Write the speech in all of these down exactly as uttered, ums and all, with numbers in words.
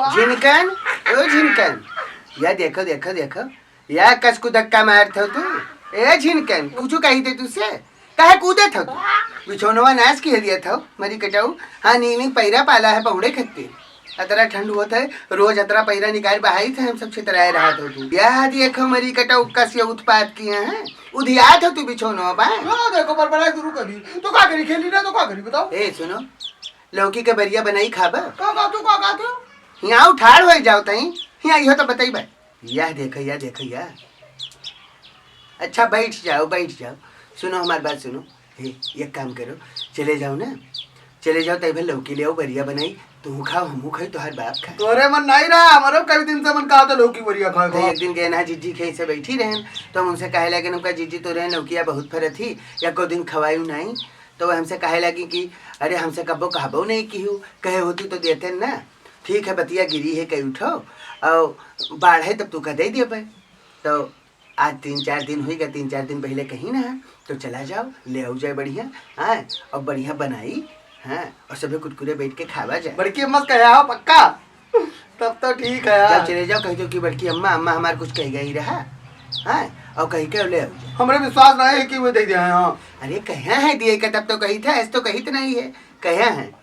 झिनकन, ओ झिनकन, या देखो, देखो, देखो, या कस कुदक्का मारत हो तू। ए झिनकन, कुछ कही थे तुझसे? काहे कूदत हो तू? बिछौनवा नाश किहे दिया था, मरी कटाऊ। हाँ, नीनी पैरा पाला है पहुड़े खत्ती। अतरा ठंड होत है, रोज अतरा पैरा निकाल बहाई थे, हम सब छितराए रहा था तू। या देखो मरी कटाऊ, कस ये उत्पात किए हैं। उधियात हो तू बिछौनवा बा। हाँ, देखो, बड़बड़ाए शुरू कर दी। तो का करी, खेली ना तो का करी, बताओ। ए, सुनो, लौकी के बरिया बनाई खाबा? का, का, तू का, का, तू? हियाँ उठाड़ हो जाओ तई, हियाँ इहो तो बताई बा। यह देखो, यह देखो, यह। अच्छा, बैठ जाओ, बैठ जाओ। सुनो हमार बात, सुनो। हे, एक काम करो, चले जाओ ना, चले जाओ, तई भर लौकी ले आओ, बरिया बनाई, तू खाओ, हमहू खाई, तोहार बाप खाए। तोरे मन नहीं रहा, हमारो कई दिन से मन कहा था लौकी बरिया खाए तो का। एक दिन गए ना, जिज्जी खेत से बैठी रहन, तो हम उनसे कहे लगे, उनका जिज्जी तो रहे, लौकिया बहुत फरत ही, या को दिन खवायू नहीं, तो वो हमसे कहे लगी कि अरे, हमसे कब्बो कहबो नहीं किहू, कहे होती तो देते ना। ठीक है, बतिया गिरी है, कई उठो, और बाढ़ है, तब तू कह दे दिए पे। तो आज तीन चार दिन हुई गए, तीन चार दिन पहले कहीं ना है, तो चला जाओ, ले आओ जाए बढ़िया, हाँ, और बढ़िया बनाई, हाँ, और सभी कुटकुरे बैठ के खावा जाए। बड़की अम्मा से कहा हो पक्का? तब तो ठीक है यार। जाओ, चले जाओ, कह दो कि बड़की अम्मा, अम्मा हमार कुछ कह गई रहा, हाँ, और कह के ले आओ जाए। हमरे विश्वास नहीं है कि वो दे दे हैं, हाँ। अरे, कहे हैं दिए के, तब तो कही था, ऐसे तो कही तो नहीं है, कहे हैं।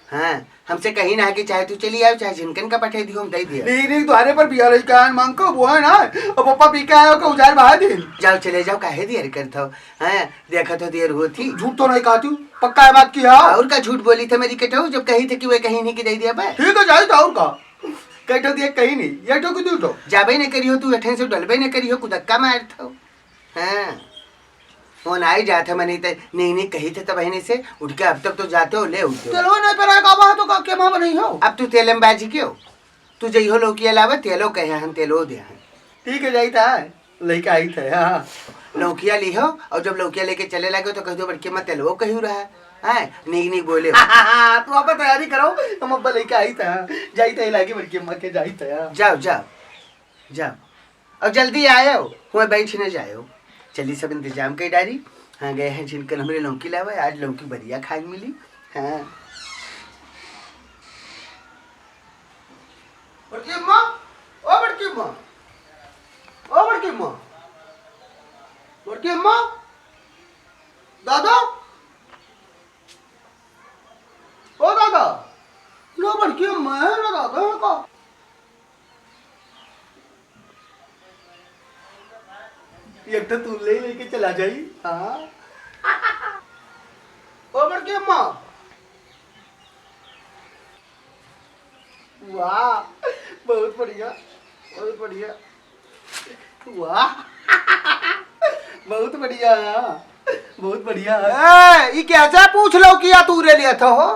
हाँ, हमसे कही ना कि चाहे तू चली आओ, चाहे झिनकन का पठे दियो, हम दे दिया। नहीं, नहीं, तुम्हारे पर बिया लई का मांग को वो है ना, अब पप्पा पी के आयो का उजार बहा दे। जाओ, चले जाओ, काहे देर करत हो? हाँ, देखत हो देर होत ही। झूठ तो नहीं कहती हूँ, पक्का है बात की, हाँ। और का झूठ बोली थे मेरी कटो, जब कही थे कि वे कहीं नहीं कि दे दिया बे। ठीक है, जाई तो और का? कटो दिए कहीं नहीं, ये ठो कि दू ठो। जाबे नहीं करियो तू, एठन से डलबे नहीं करियो, कुदक्का मारत हो। हाँ। फोन आई जात है, मने ते नहीं, नहीं कही थे तब बहने से, उठ के अब तक तो जाते हो, ले उठो। तेलवा नहीं पर आएगा, वहाँ तो का, के माँ नहीं हो? अब तू तेलम बाजी क्यों? तू जइहो लौकिया लावे, तेलो कहे हम, तेलो दे हम। ठीक है, जाई था, लइका आई था, हाँ। लौकिया लिहो, और जब लौकिया लेके चले लगे तो कह दो, "बड़की अम्मा तेलवो कहियो रहा है।" नीक नीक बोले। तू अब तैयारी करो, हम अब्बा लइका आई था, जाई था, लागे बड़की अम्मा के जाई था। जाओ, जाओ, जाओ, और जल्दी आयो, हुए बैठ न जायो। चली सब इंतजाम कर डारी। हाँ, गए हैं झिनकन हमरे लौकी लावे, आज लौकी बढ़िया खाए मिली। हाँ। बड़की अम्मा, ओ बड़की अम्मा, ओ बड़की अम्मा, बड़की अम्मा, दादा, ओ दादा, ना बड़की अम्मा है, ना दादा है का? एक ठो तू ले लेके चला जाई। हाँ। ओ बड़की अम्मा। वाह, बहुत बढ़िया, बहुत बढ़िया। वाह, बहुत बढ़िया है, बहुत बढ़िया है। ए, ई कैसे पूछ लौकिया तू रे लिया था हो?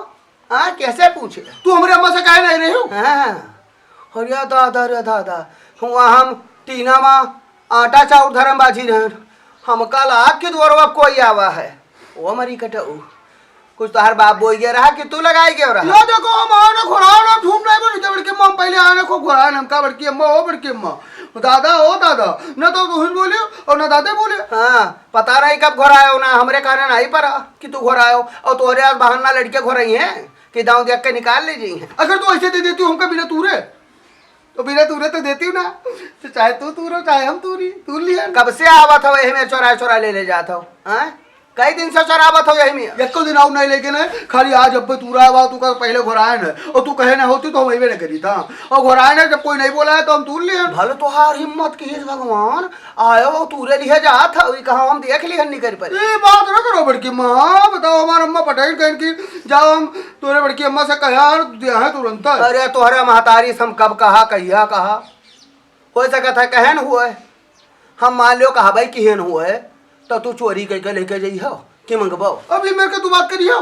हाँ, कैसे पूछे? तू हमरे अम्मा से काहे नहीं रही हो? हाँ। अरे दादा, रे दादा, हुआ हम टीना मा आटा चाउर धरम बाजी रहन। हमका लाग के दुआरवा कोई आवा है। ओ मरी कटऊ। कुछ तोहार बाप बोई गया रहा कि तू लगाई गया रहा? लो देखो, हम आना घोड़ा ना झूम नहीं बोली, जब बड़की अम्मा हम पहले आने को घोड़ा हमका बड़की अम्मा, ओ बड़की अम्मा। दादा, ओ दादा, न तो तुहिन बोलियो और न दादा बोलियो। हाँ, पता नहीं कब घोड़ा आयो ना, हमरे काने नहीं पड़ा कि तू घोड़ा आयो और तोहरे आज बहाना लड़के घोड़ाई हैं। कि दाँव देख के निकाल ले जाई हैं। अगर तू ऐसे दे देती हूँ हमका बिना तूरे, तो बिना तूरे तो देती हूँ ना। तो चाहे तू तूरो, चाहे हम तूरी, तूर लिया। कब से आवत हो यही में चोरा चोरा ले ले जात हो, हाँ? कई दिन से चोरावत हो यही में? एको दिन आउर नहीं लेके ना, खाली आज अब्बे तूरा आवा, तू का पहले घोराए न, और तू कहे ना होती तो हम अइबे न करी था। और घोराए ना, जब कोई नहीं बोला है तो हम तूर लिया। भले तोहार हिम्मत की हिस भगवान, आयो वो तूरे लिहे जात है, ई कहाँ हम देख लिहन निकर पर। ई बात ना करो बड़की माँ, बताओ हमार अम्मा पटाइन कहन की, जाओ हम तोरे बड़की अम्मा से कहे यार, दे है तुरंत। अरे तोहरे महतारी से हम कब कहा, कहिया कहा? हो सकत है कहन हुए, हम मान लियो कहबई किहन हुए, तो तू चोरी कइके लेके जइहो कि मंगबो? अभी मेरे के तू बात करियो।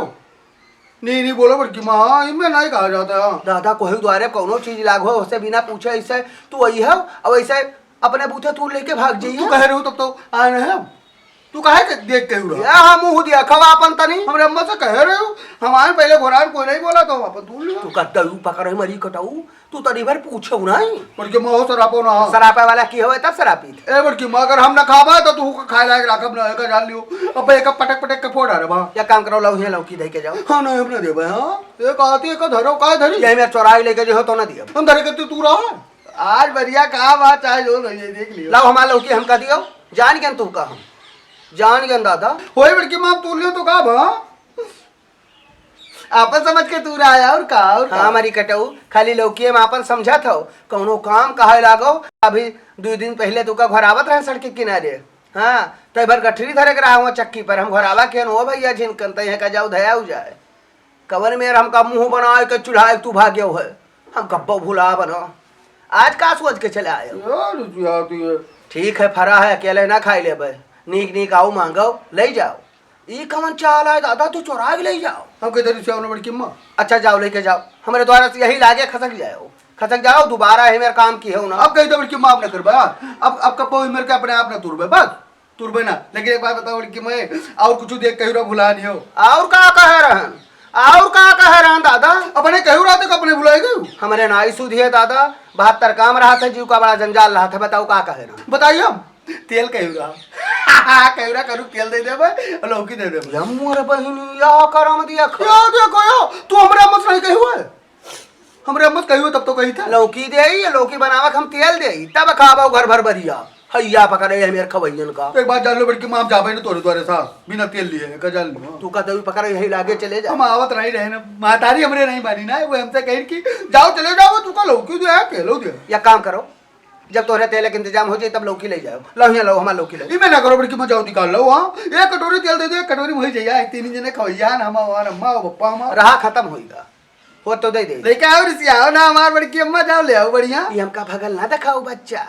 नहीं, नहीं बोलो बड़की माँ, इनमें नहीं कहा जाता है। दादा, कोई द्वारे कौनो चीज लाग हो, उसे बिना पूछे ऐसे तू आई हो, और ऐसे अपने बूथे तू लेके भाग तू जाइए। कह रहे हो तब तो आए नहीं हम। तू काहे के देख के उड़ा? या हम मुँह देखा आपन तनी। हमरे अम्मा से कहे रहे हो, हमारे पहले घोरान कोई नहीं बोला तो अपन तू लिया। तू का दऊ पकड़े मरी कटाऊ, तू तनी भर पूछो नहीं। बड़की माँ हो सरापो ना। सरापे वाला की होवे तब सरापित। ए बड़की माँ, अगर हम ना खाबा तो तू खाए लायक राखब ना, एका जान लियो। अब एका पटक पटक के फोड़ आ रे बा। या काम करो, लौहिया लौकी दे के जाओ। हाँ, नहीं, हम ना देबे, हाँ। एक आती, एक धरो, काय धरी? यही में चोराई लेके जो हो तो ना दियो। हम धरे के तू, तू रहा। आज बढ़िया का बात, चाहे जो नहीं है, देख लियो। लाओ हमार लौकी हमका दियो, जान गन तू का हम। जान गन दादा। होई बड़की माँ, तू लियो तो का बा? आपन समझ के तू रहा है, और का, और का? हाँ, मरी कटऊ, खाली लौकिए में आपन समझत हो, कौनो काम कहे लागो। अभी दू दिन पहले तू का घर आवत रहे सड़क के किनारे, हाँ, तै भर गठरी धरे के रहा हुआ चक्की पर, हम घर आवा के हो भैया झिनकन, तै का जाऊ धया हो जाए। कवन मेर हमका मुँह बनाए के चुल्हाए तू भाग्यो है, हम कब्बो भुला बनो। आज का सोच के चले आयो? यार, तू यार, तू ये ठीक है, फरा है, अकेले ना खाई लेबे, नीक नीक आओ मांगो, ले जाओ। ई कवन चाल है दादा, तू चोरा के ले जाओ? हम किधर से आओ ना बड़की अम्मा? अच्छा जाओ, लेके जाओ, हमरे द्वारा से यही लागे खसक जाओ, खसक जाओ, दोबारा है मेरे काम की हो ना। अब कही तो बड़की अम्मा, आप ना करबा, अब, अब कब मेरे के अपने आप ना तुरबे, बस तुरबे ना। लेकिन एक बात बताओ बड़की अम्मा, और कुछ देख कही रहो भुला नहीं हो। और का कहे रहन, और का कहे रहन दादा? अपने कही रहा तो अपने भुलाई गई। हमरे नाई सुधिए दादा, बहत्तर काम रहा था, जीव का बड़ा जंजाल रहा था, बताओ का कहे रहन? बताइए हम। तेल कही रहा। कही रहा करू तेल दे देबे और लौकी दे देबे। या मोर बहिनी, या करम दिया ख- यो देखो यो, तू हमरा मत नहीं कही हुआ है। हमरे अम्मा से कहियो तब तो कही था। लौकी दे आई, लौकी बनावक हम तेल दे आई, तब खाबो घर भर बरिया। हैया पकड़े है मेरे खवैयन का। एक बात जान लो बड़की माँ, हम जाबे ना तोरे द्वारे साहब, बिना तेल लिए, का जान लो। तू का दवी पकड़े यही लागे चले जा। हम आवत नहीं रहे ना, महतारी हमरे नहीं मानी ना, वो हमसे कही कि जाओ चले जाओ, तू का लौकी दे, तेलो दे। या काम करो, जब तोहरे तेल के इंतजाम हो जाए तब लौकी ले जाओ। लो हियाँ लो, हमार लौकी ले। ई में ना करो बड़की माँ, जाओ निकाल लो, हाँ। एक कटोरी तेल दे दे, एक कटोरी में हो जाइए, तीन जने खवैया, हम, हमार अम्मा, और पप्पा, हमार। रहा खत्म होइगा। हो तो दे दे। लेके आओ रिसिया, आओ ना हमार बड़की अम्मा, जाओ ले आओ बढ़िया। ये हमका भगल ना दिखाओ बच्चा,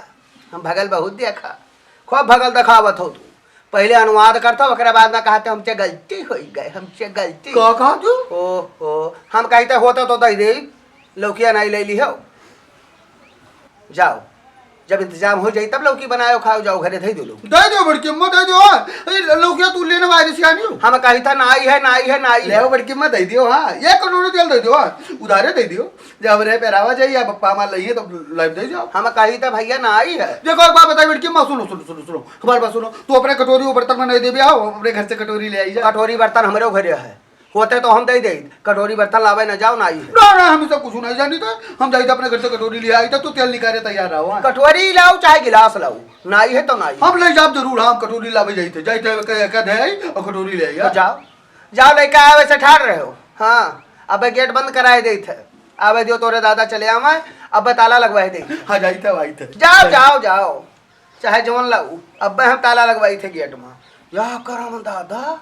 हम भगल बहुत देखा, खूब भगल दिखावत हो तू। पहले अनुवाद करता, ओकरे बाद में कहते हमसे गलती हो गए, हमसे गलती। का कहा तू? ओ, ओ, हम कहते होता तो दे दे, लौकिया नहीं ले ली हो। जाओ, जब इंतजाम हो जाई तब लौकी बनायो खाओ, जाओ घरे धई दो लोग। दे दो बड़की अम्मा, दे दो। ए, लौकिया तू लेने वाली सियानी हो। हम कही था नाई है, नाई है, नाई ले है। आओ बड़की अम्मा, दे दियो, हाँ, एक कटोरी तेल दे दो, हाँ, उधारे दे दियो। जब रे पेरावा जाई या पप्पा मार लइए तो लाइव दे जाओ। हम कही था भैया नाई है। देखो एक बात बताई बड़की अम्मा, सुनो, सुनो, सुनो, सुनो, हमारी बात सुनो, तू अपने कटोरी वो बर्तन में नहीं देबे, आओ अपने घर से कटोरी ले आई जा। कटोरी बर्तन हमरे घरे है। होते तो हम दे देइत, कटोरी बर्तन लावे न जाओ, नाई है। ना, ना, हम ई सब कुछ नहीं जानी था। हम जाइत अपने घर से कटोरी ले आइत, तू तेल निकाले तैयार रहो, हाँ। कटोरी लाओ चाहे गिलास लाओ, नाई है तो नाई। हम ले जाब जरूर, हाँ, हम कटोरी लावे जाइत है, जाइत है, कह, कह दे आई और कटोरी ले आई, तो हाँ। जाओ, जाओ लेके आवे से ठाड़ रहे हो। हाँ, अबे गेट बंद कराए देइत है, आवे दियो तोरे दादा चले आवे, अबे ताला लगवाए देइत। हाँ, जाइत है, आइत है। जाओ, जाओ, जाओ, चाहे जवन लाओ, अबे हम ताला लगवाइत है गेट में। या करम दादा,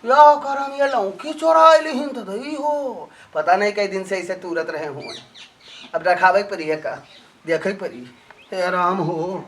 या करम, ये लौकी चोराए लिहिन त दई हो। पता नहीं कई दिन से ऐसे तूरत रहे हुए। अब रखावे के परी है का, देखे के परी। हे राम हो।